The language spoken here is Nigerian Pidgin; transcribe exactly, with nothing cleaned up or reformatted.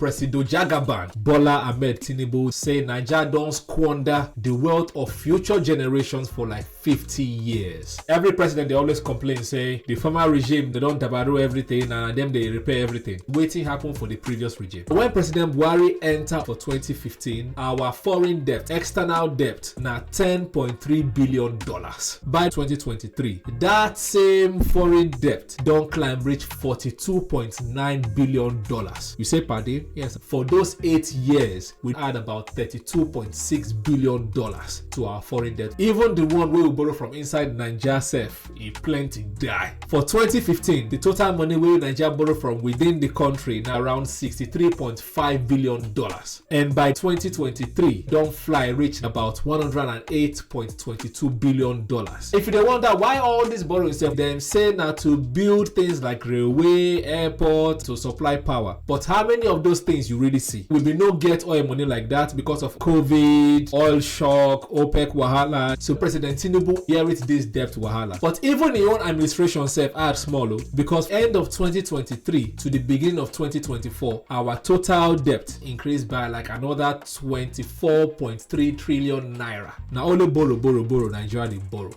Presido Jagaban, Bola Ahmed Tinubu, say Naija don squander the wealth of future generations for like fifty years. Every president dey always complain say the former regime dey don dabaru everything and dem dey repair everything. Wetin happen for the previous regime? When President Buhari enter for twenty fifteen, our foreign debt, external debt, na ten point three billion dollars. By twenty twenty-three, that same foreign debt don climb reach forty-two point nine billion dollars. You say, pardon? Yes. For those eight years, we add about thirty-two point six billion dollars to our foreign debt. Even the one wey we borrow from inside Naija sef, e plenty die. For twenty fifteen, the total money wey Naija borrow from within the country na around sixty-three point five billion dollars. And by twenty twenty-three, don fly reach about one hundred and eight point twenty-two billion dollars. If you dey wonder why all this borrowing sef, dem say na to build things like railway, airport, to supply power. But how many of those things you really see? We bin no get oil money like that because of COVID, oil shock, OPEC wahala. So President Tinubu inherit this debt wahala. But even im own administration sef add small o, because end of twenty twenty-three to the beginning of twenty twenty-four, our total debt increased by like another twenty-four point three trillion naira. Na only borrow, borrow, borrow Nigeria dey borrow.